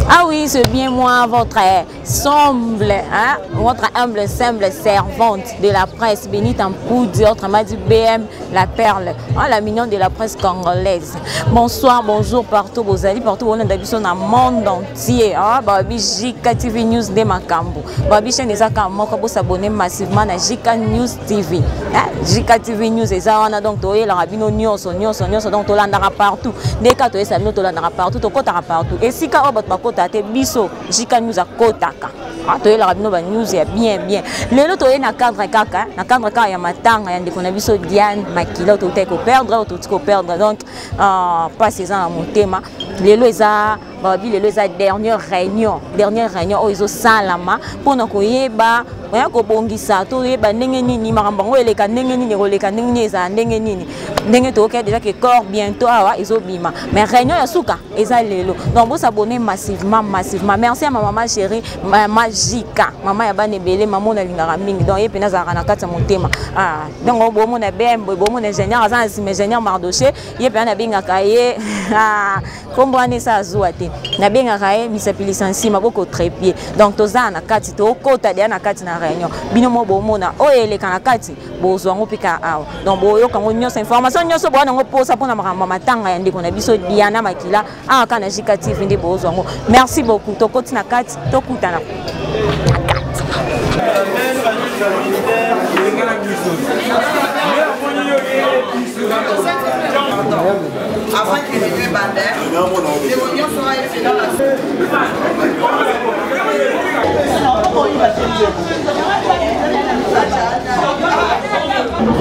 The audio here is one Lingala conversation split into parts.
Ah oui, c'est bien moi, votre sombre, hein, votre humble, simple servante de la presse, Benita Mpoudi, autrement dit BM, la perle, hein, la mignonne de la presse congolaise. Bonsoir, bonjour partout, bozali, partout, on est dans le monde entier. Hein, babi JK TV News de Makambo. Babi chaîne ezaka moko bo s'abonner massivement na JK News TV. Hein, JK TV News eza wana donc toyelaka bino nyonso nyonso nyonso donc tolandaka partout. Ndeka toyesa bino tolandaka partout, tokotaka partout. Esika oyo bato bakotaka te biso JK News akotaka. Ah, toyelaka bino ba news ya bien bien. Lelo toye na cadre kaka, na cadre kaka ya matanga ya ndeko na biso Diane Makila toutaki ko perdre, touti ko perdre donc euh, pasi eza na motema. Lelo eza balobi lelo eza dernière réunion, dernière réunion oyo ezosalama mpona koyeba oya kobongisa toyeba ndenge nini makambo yango eleka ndenge nini ekoleka ndenge nini ezala ndenge nini ndenge toyoki déjà ke corps bientôt awa ezobima mais réunion ya suka eza lelo donc bosabonne massivement massivement merci ya ma mama chérie mama jika mama ya bana ebele mama oyo nalingaka mingi donc ye mpena azalaka na kati ya motema ah, donc bomona bm boye bomona ingénieur aza na nsima ingénieur mardoche ye mpena nabengaka ye ah, nkombo wana esa azuwa te nabengaka ye misapilisa nsima boko trepie donc toza na kati tokota deya na kati na réunion bino mo bomona oyo eleka na kati bozwa yango mpe kaka awa donc boyoka yango nyonso information nyonso boya nango mposa mpona makambo ya matanga ya ndeko na biso Diana Makila awa kaka na JK TV nde bozwa yango. Merci beaucoup, tokoti na kati, tokutana na kati. Avant que les bandeurs, les nyonso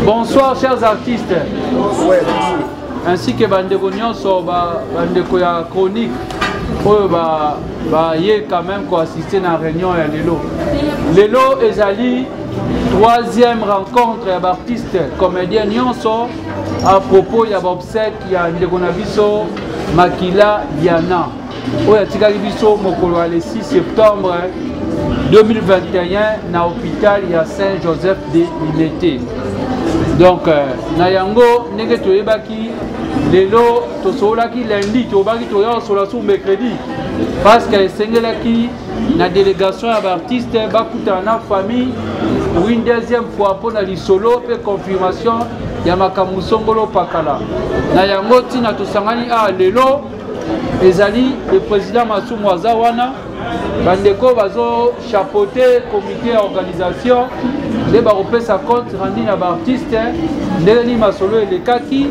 Bonsoir chers artistes. Ainsi que bandeko nyonso bandeko ya chronique oyo baye quand même koassister na réunion ya lelo. Lelo ezali troisième rencontre ya baartiste comédien nyonso à propos ya baobsèque ya ndeko na biso Makila Diana oyo atikaki biso mokolo ya le 6 septembre 2021 na hôpital ya Saint-Joseph de Limete. Donc euh, na yango ndenge toyebaki lelo tosololaki lundi tobaki toya kosola sur mercredi parce que esengelaki na délégation ya baartiste bakutana na famille pour une deuxième fois mpo na lisolo mpe confirmation ya makambo songolo pakala. Na yango ntina tosangani awa lelo ezali le président Masumu aza wana, bandeko bazo chapeauter comité ya organisation nde bakopesa compte rendu na baartiste ndenge nini masolo elekaki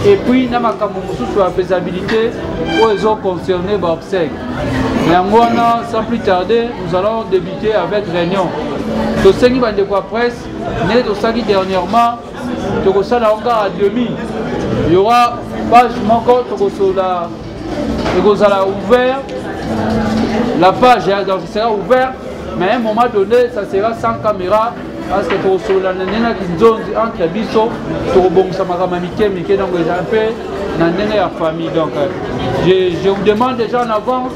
et puis na makambo mosusu ya faisabilité oyo ezo concerne baobsèque. Yango wana sans plus tarder nous allons débuter avec réunion. Tosengi bandeko ya presse ndenge tosalaki dernièrement, tokosala yango kaka demi, il y aura page moko tokosolola ekozala ouvert la page, donc sera ouvert, mais à un moment donné ça sera sans caméra parce que tokosolola na ndenge ya kinzonzi entre biso, tokobongisa makambo ya mike mike, donc eza mpe na ndenge ya famille. Donc je vous demande déjà en avance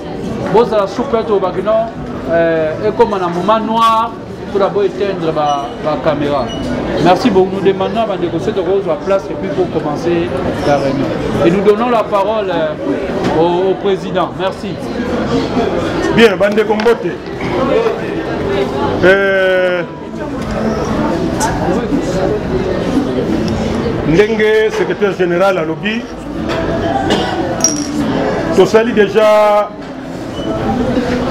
bozala souple, tolobaki non ekoma na moment noir pour d'abord éteindre ba caméra. Merci beaucoup. Nous demandons à négocier de rose à place et puis pour commencer la réunion. Et nous donnons la parole au président. Merci. Bien, bande Kombote. Ndenge secrétaire général alobi, tosali déjà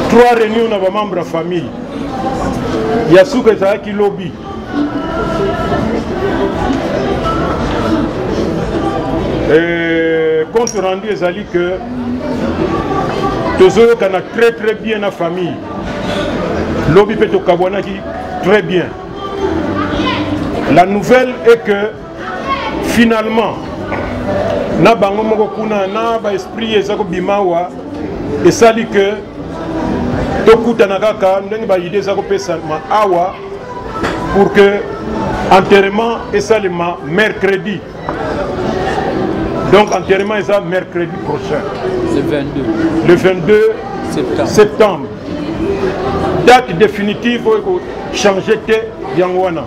3 réunions na ba membre ya famille. Ya suka ezalaki lobi. Compte rendu ezali que tozoyokana très très bien na famille. Lobi pe tokabwanaki très bien. La nouvelle est que finalement na bango moko kuna na ba esprit eza kobima awa esali que tokutana kaka ndenge ba idée eza kopesama awa pour que enterrement esalema mercredi. Donc enterrement eza mercredi prochain. Le 22. Le 22 septembre. Septembre. Date définitive oyo ko changer te yango wana.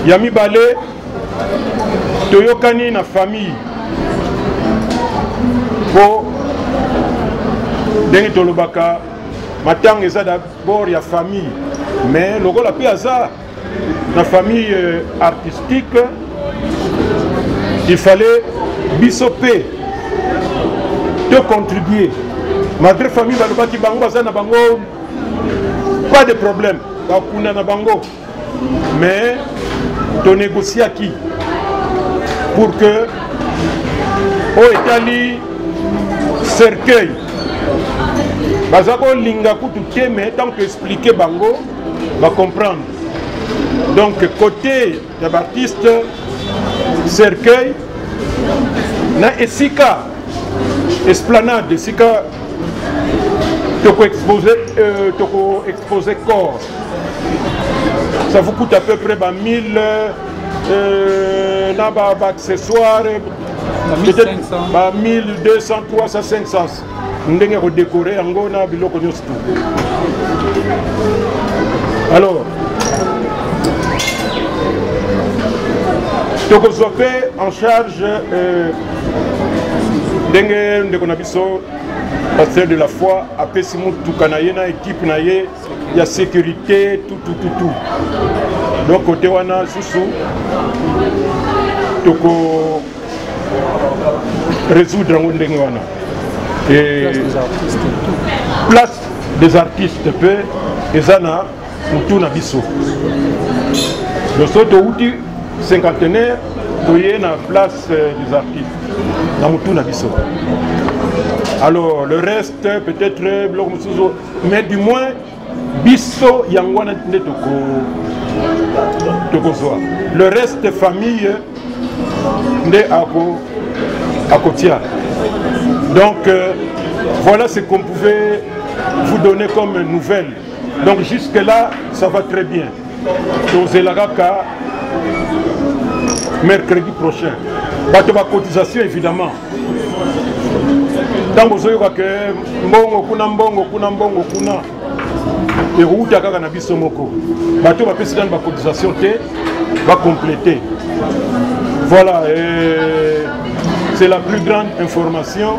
Ya mibale toyokani na famille po Ndenge tolobaka matanga eza d'abord ya famille, mais lokola mpe aza na famille euh, artistique, il fallait biso mpe to contribuer malgré famille balobaki bango baza na bango pas de problème bakunda na bango mais tonégociaki pour que oyo etali cercueil baza kolinga kutu te mais ntango toexplike bango bacomprendre donc côté ya baartiste cercueil na esika esplanade esika tokoexpose euh, toko expose corps ça vous coûte à peu près ba 1000 euh, na ba, ba accessoires peut-être ba 1200 300 500 ndenge ya kodekore yango na biloko nyonso tu alors tokozwa mpe en charge euh, ndenge ndeko na biso pasteur de la foi apesi motuka na ye na ekipe na ye ya sécurité tutututu donc kote wana susu toko résoudre yango ndenge wana place des artistes mpe eza na motu na biso loso touti cinquantenaire toye na place euh, des artistes na motu na biso alors le reste peut-être biloko mosusu mais du moins biso yango wana nde toko tokozwa le reste famille nde ako akotia donc euh, voilà ce qu'on pouvait vous donner comme nouvelle donc jusque là ça va très bien tozela kaka mercredi prochain bato bacotisation évidemment ntango ozoyoka ke mbongo kuna mbongo kuna mbongo kuna ekouta kaka na biso moko bato bapesi nanu bacotisation te bacomplete voilà euh, c'est la plus grande information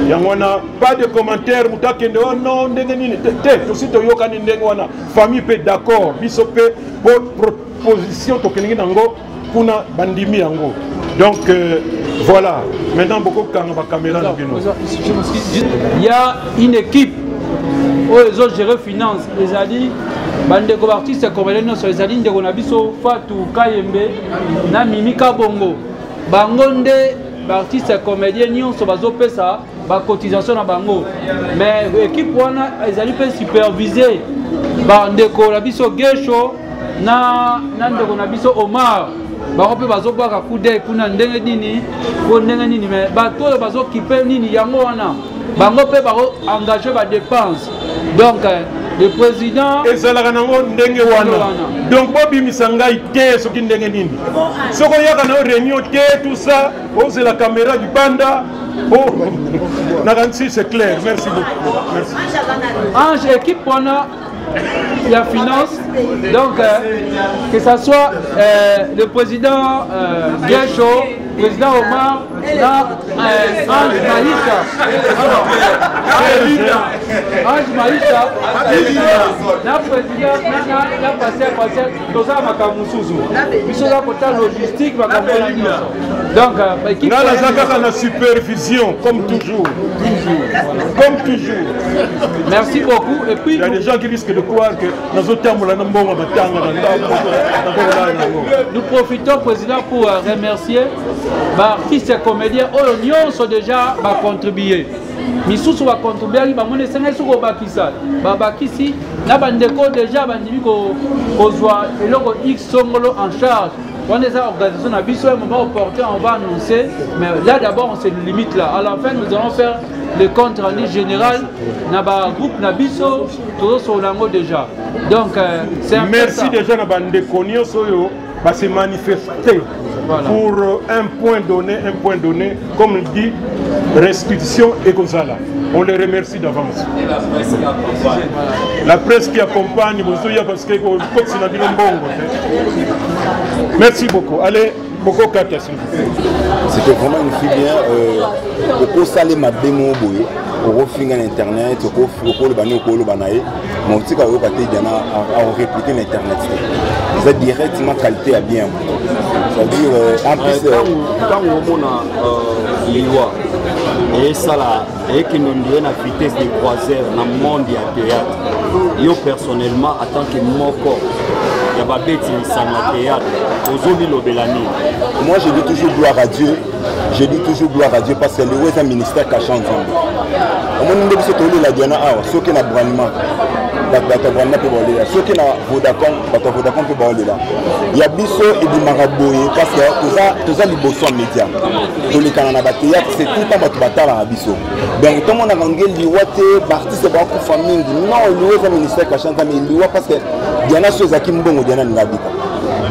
yango wana pas de commentaire moto akende o oh non ndenge nini te tosi toyokani ndenge wana famille mpe d'accord biso mpe po proposition tokendeki nango kuna bandimi yango donc euh, voilà maintenant bokokanga bacaméra na bino il y a une équipe oyo ezogere finance ezali bandeko baartiste congolais nyonso ezali ndeko na biso fatu kayembe na mimi kabongo bango nde baartiste comédien nyonso bazopesa bacotisation na bango mais équipe wana ezali mpe supervise bandeko na biso gesho na, na ndeko na biso omar bango mpe bazobwaka coup d'œil kuna ndenge nini po ndenge nini mais bato oyo bazokipe nini yango wana bango mpe bako engage badepense donc euh, le président ezalaka nango ndenge wana donc bobimisa ngai te soki ndenge nini soki oyaka na yo réunion te tout ça ozela caméra libanda Oh, nakanisi c'est clair merci beaucoup merci. Ange équipe wana ya finance donc euh, que ça soit euh, le président euh, Guesho président Omar na euh, Ange Maïcha alors Ange Maïcha na président na, na, na pasteur pasteur tozala makambo mosusu biso oza kota logistique makambo wana nyonso donc euh, nga naza kaka na supervision comme toujours comme toujours merci beaucoup et puis il y a des gens qui risquent de croire que nazotambola na mbongo matanga na ndako nakolala nango nous profitons président pour euh, remercier baartiste comédien oyo nyonso déjà bacontribue misusu bacontribuaki bamoni esengeli soki kobakisa babakisi na bandeko déjà bandimi kozwa eloko x songolo en charge wana eza organisation na biso un moment opportun on va annoncer mais là d'abord on se limite là à la fin nous allons faire le compte rendu général na bagroupe na biso tozosolola yango déjà donc euh, c'est merci déjà na bandeko nyonso oyo va se manifester voilà. pour euh, un point donné, un point donné, comme il dit, restitution et Kozala. On les remercie d'avance. La presse qui accompagne, parce que Merci beaucoup. Allez. Bokokata s'il vous plaît. C'était vraiment une fille bien. Euh, okosala mabe moko boye okofinga na internet okoloba nde okoloba na ye ma otika oyoka te diana akoreplike na internet te eza directement qualité ya bien c'est-à-dire euh, en plus ntango euh, omona liwa esala ekende ondire na vitesse de croisière na monde ya théâtre yo personnellement en tant que moko ya babeti lisano ya théâtre ozomilobela nini? Moi, je dis toujours gloire à Dieu, je dis toujours gloire à Dieu, parce que liwa eza ministère caché Nzambe. Omoni nde biso tolela Diana awa, soki na Bralima, bato ya Bralima mpe baolela, soki na Vodacom, bato ya Vodacom mpe baolela. Ya biso ebimaka boye parce que toza liboso ya média, tolekana na bathéâtre, c'est tout le temps bato batalaka biso. Donc tomonaka nge liwa te, baartiste bakufa mingi. Non, liwa eza ministère caché Nzambe, liwa, parce que Diana so ezalaki mbongo, Diana alinga abika.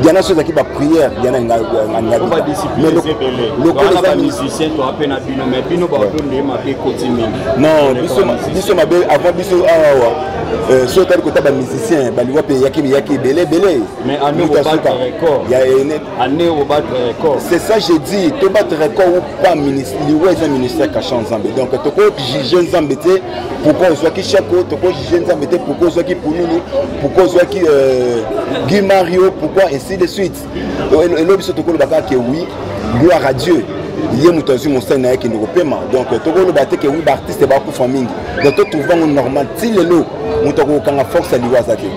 Diana so ezalaki baprière, Diana alinga abika. Lokola eza musicien to ape na bino, mais bino bato nde mabe ekoti mingi. Non, biso mabe avant biso awa. So otali kota bamusicien, baliwa mpe eyaki, eyaki ebele ebele. Mais année obattre record, année obattre record. C'est ça, j'ai dit, tobattre record ou pas, liwa eza ministère caché Nzambe. Donc tokojuge Nzambe te pourquoi ozwaki Chako, tokojuge Nzambe te pourquoi ozwaki Pululu, pourquoi ozwaki Guy Mario, pourquoi ainsi de suite. Elo biso tokoloba kaka ke oui, gloire à Dieu, ye moto azwi mosali na ye akende kopema. Donc tokoloba te ke oui, baartiste bakufa mingi. Donc totrouve yango normal ti lelo moto akokanga force ya liwa aza te,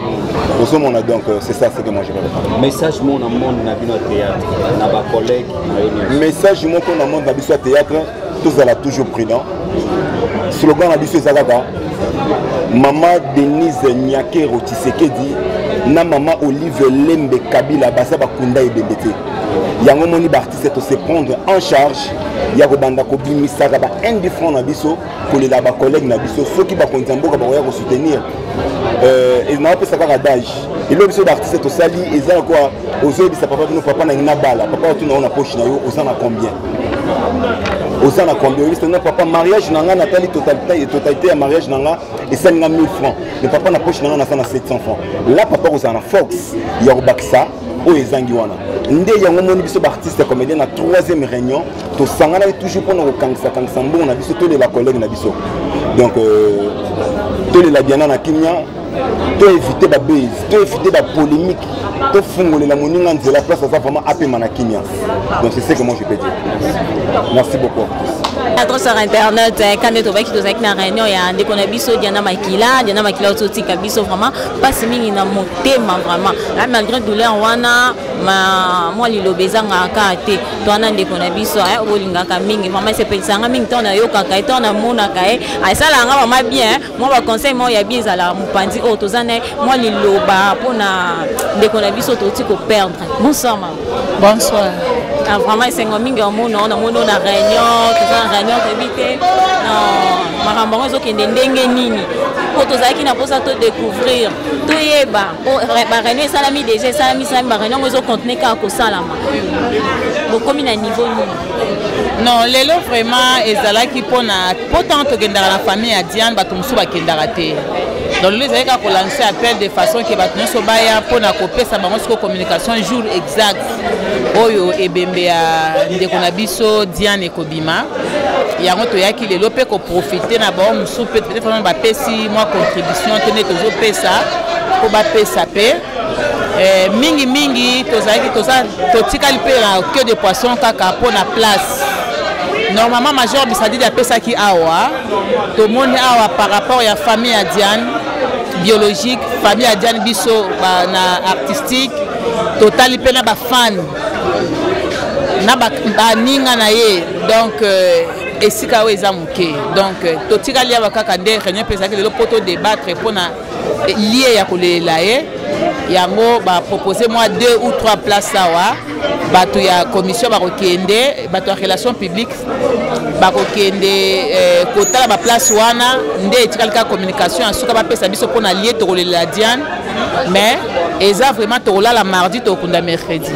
ozomona. Donc c'est ça ce que moi je vais Message moko na monde na bino ya théâtre, na bacollègue na yo nyonso. Message moko na monde na biso ya théâtre: tozala toujours prudent. Slogan na biso eza kaka mama Denise Nyakero Tshisekedi na mama Olive Lembe Kabila baza bakunda ebembe te. Yango moni baartiste tose prendre en charge ya kobanda kobimisaka ba indifferent na biso, kolela bacollègue na biso. Soki bakonzi ya mboka bakoya kosoutenir, naopesa kaka dage. Eloko biso baartiste tosali eza lokola ozoyebisa papa bino: "Papa, nangi na bala." Papa otuna yo: "Na poche na yo oza na combien? Oza na combien?" Oyebisa: "No papa, mariage na nga, natali totalité ya mariage na nga, esali nga 1000 francs, mais papa, na poche na nga naza na 700 francs." La papa kozala na force ya kobakisa oyo ezangi wana. Nde yango moni biso baartiste comédien, na troisième réunion tosanganaki toujours mpona kokangisa-kangisa mbongo na biso, tolela collègue na biso. Donc tolela Diana na kimia, toévite babase, toévite bapolémique, tofungolela moninga nzela place aza vraiment apema na kimia. Donc c'est ce que moi je peux dire. Merci beaucoup. Adresse sur internet kande tobaki, tozalaki na réunion ya ndeko na biso Diana Makila. Diana Makila ototika biso, vraiment mpasi mingi na motema vraiment. Malgré douleur wana, ma mwa liloba ezangaka kaka te. To wana ndeko na biso bolingaka mingi, vraiment esepelisanga mingi ntango nayokaka ye, ntango namonaka ye, asalaka nga vraiment bien. Mwa baconseil moko ya bien ezalaka mopanzi oyo toza na mwa liloba mpona ndeko na biso toti koperdre. Bonsoir mama. Bonsoir. Ah, vraiment esengo mingi omona, namoni na réunion, toza na réunion, toyebi te makambo yango ezokende ndenge nini, mpo tozalaki na mposa todécouvrir, toyeba baréunion esalami déjà, esalami esalami, baréunion yango ezocontinue kaka kosalama, bokomi na niveau nini? Non, lelo vraiment ezalaki mpona po ntango tokendaka na famille ya Diane, bato mosusu bakendaka te. Donc lelo ezalaki kaka kolancer appel de façon ke bato nyonso baya mpona kopesa bango sikoyo communication, jour exact oyo ebembe ya ndeko na biso Diane ekobima. Yango toyaki lelo mpe koprofite na bango mosusu mpe peut-être vraiment bapesi mwa contribution te nde tozopesa mpo bapesa mpe. Mingimingi tozalaki, toza, totikali mpe na queue de poisson kaka mpo na place. Normalement major Bisadidi apesaki awa, tomoni awa par rapport ya famille ya Diane biologique, famille ya Diane, biso ba, na artistique, totali mpe na bafan na baninga na ye. Donc esika oyo eza moke, donc totikali awa kaka. Nde réunion mpe ezalaki lelo mpo todébattre mpona lieu ya kolelela ye. Yango bapropose mwa deux ou trois places awa. Bato ya commission bakokende, bato ya relation publique bakokende kotala baplace wana. Nde etikali kaka communication ya suka bapesa biso mpona lieu tokolelela Diane. Mais eza vraiment tokolala mardi, tokokunda mercredi.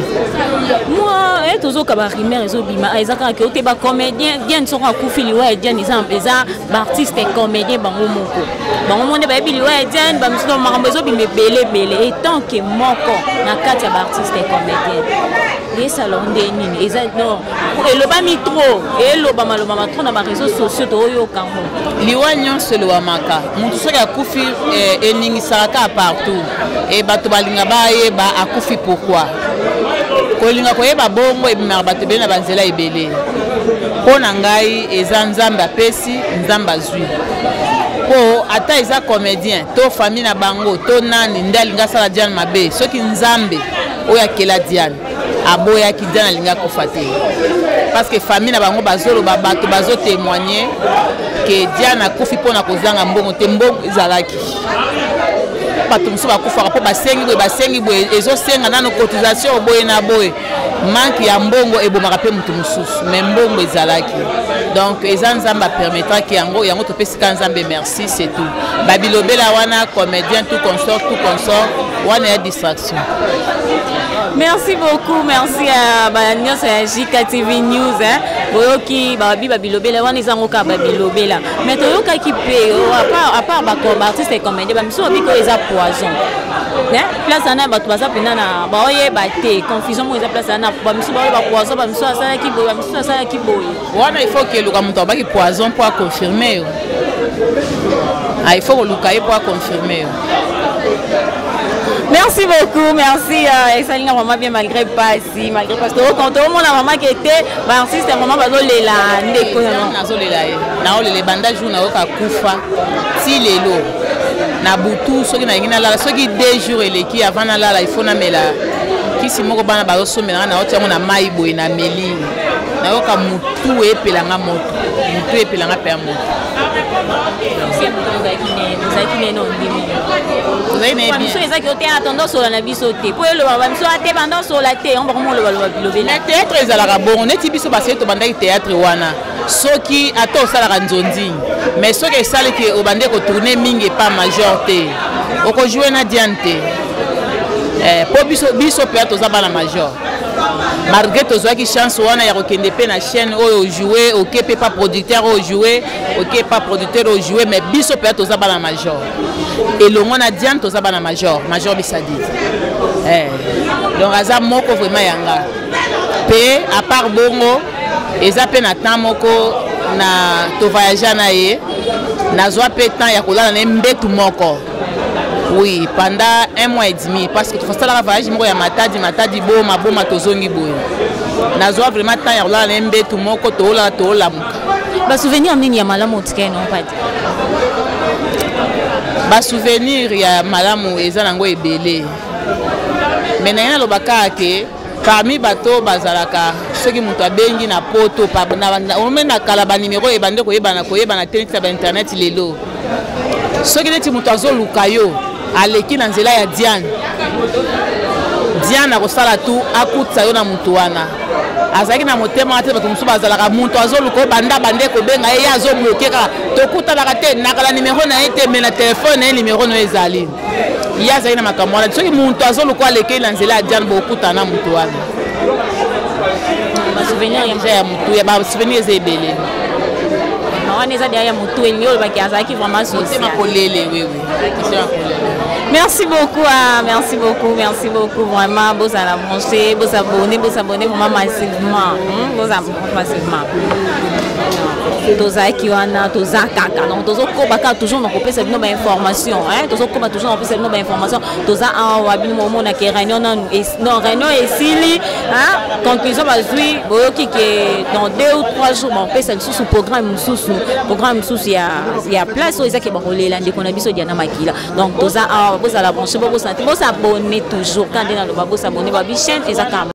Mwa tozoka barumeur ezobima, eza kaka ke ote bacomédien, Diane soko akufi, liwa ya Diane eza baartiste comédien bango moko, bango mo nde bayebi liwa ya Diane. Bamisusu makambo ezobima ebele ebele. Etant que moko na kati ya baartiste comédien, esala nde nini? Eza non, elobami trop, elobama lobama trop na baréseaux sociaux, toyoka yango. Liwa nyonso elobamaka. Motu soki akufi, eningisaka kaka partout. E bato balinga bayeba akufi pourquoi. Kolinga koyeba bongo ebimaka bato ebele na banzela ebele. Mpo na ngai, eza Nzambe apesi, Nzambe azwi. Mpo ata eza comédien to famille na bango to nani nde alingi asala Diane mabe, soki Nzambe oyo akela Diane aboyaki, Diane alingi akufa te. Parce que famille na bango bazoloba, bato bazotémoigne ke Diane akufi mpona kozanga mbongo te. Mbongo ezalaki. Bato mosusu bakufaka mpo basengi boye, basengi boye, ezosenga nano cotisation boye na boye. Manque ya mbongo ebomaka mpe motu mosusu, mais mbongo ezalaki. Donc eza Nzambe apermettraki yango. Yango topesika Nzambe merci, c'est tout. Babilobela wana, comédien, tout consort, tout consort wana ya distraction. Merci beaucoup, merci à banyonso ya JK TV News, hein. Boyoki babi babilobela wana, ezango kaka babilobela. Mais toyokaki mpe, à part baartiste et comédien, bamisu babiki oyo eza poison. Place wana bato baza mpena na baoyeba te, confusion moko eza place wana. Bamisu baoyeba poison, bamisu asalaki boye, bamisu asalaki boye. Wana il faut keluka moto abaki poison mpo aconfirme yo. Ah, il faut koluka ye mpo aconfirme yo. Merci beaucoup, merci. Esalinga vraiment bien malgré pasi, malgré pasi. Quand omona maman qui était, ba artiste vraiment bazolela ndeko. Nazolela ye. Naolela ebanda jour nayoka kufa ti lelo. Na butu soki nalingi nalala, soki 2 jours eleki avant nalala, il faut namela kisi moko bana bazosomela nga, naotia yango na mai boye, nameli, nayoka motu epelanga moto, motu epelanga mpe ya moto. Ozalaki nene ondimi biso ezaki ote atondo osola na biso te, mpo eloba bamiso ate banda osola te, yango bakoma olobaloba bilobela. Mais théâtre ezalaka bongo. Neti biso baseli, tobandaki théâtre wana, soki ata osalaka nzonzi, mais soki esaliki obande kotourne mingi epa major te, okojoue na Diane te. Mpo biso mpenza toza bana major, malgré tozwaki chance wana ya kokende mpe na chaîne oyo ojoue, oke mpe pa producteur oyo ojoue, oke pa producteur oyo ojoue, mais biso mpenza toza bana major elongo na Diane, toza bana major, major Bisadidi. Donc aza moko vraiment yanga mpe. À part bongo, eza mpe na temps moko na tovoyage na ye, nazwa mpe temps ya kolala na ye mbetu moko, oui, pendant un mois et demi, parce que tosalaka voyage moko ya Matadi, Matadi Boma, Boma tozongi boye. Nazwa vraiment temps ya kolala na ye mbetu moko, toolala, toolamuka. Basouvenir nini ya malamu otikali na mpadi? Basouvenir ya malamu eza nango ebele, mais naye naloba kaka ke parmi bato bazalaka, soki moto abengi na poto ome na kala, banimero ebande koyebana koyebana te neti na bainternet lelo. Soki neti moto azoluka yo, aleki na nzela ya Diane, Diane akosala tu akutisa yo na motu wana. Azalaki na motema wana te. Bato mosusu bazalaka, moto azoluka obanda bande kobenga ye, ye azobloke kaka, tokutanaka te, nakala nimero na ye te, mais na telefone na ye nimero na yo ezali. Ye azalaki na makambo wana. Soki moto azoluka, alekei na nzela ya Diane, bokutana na moto wana. Basouvenir ya motu ya basouvenir eza ebele. Wana eza deya ya motu, elingi olobaki azalaki vraiment social. Kolele, wewe. Merci beaucoup, ah, merci beaucoup, merci beaucoup. Vraiment, vous allez brancher, vous abonner, vous abonner vraiment massivement. Vous abonner massivement. Tozalaki wana, toza kaka, donc tozokoba kaka toujours na kopesa bino bainformation, tozokoba toujours na kopesa bino bainformation. Toza awa, bino momonake réunion nanu non, réunion esili, conclusion bazwi, boyoki ke dans 2 ou 3 jours bakopesa lisusu programme mosusu, programme mosusu ya place oyo ezaki bakolela ndeko na biso Diana Makila. Donc toza awa, bozala branché, bobosana te, bosabone toujours. Ka nde naloba, bosabone, babi chaîne eza kaka.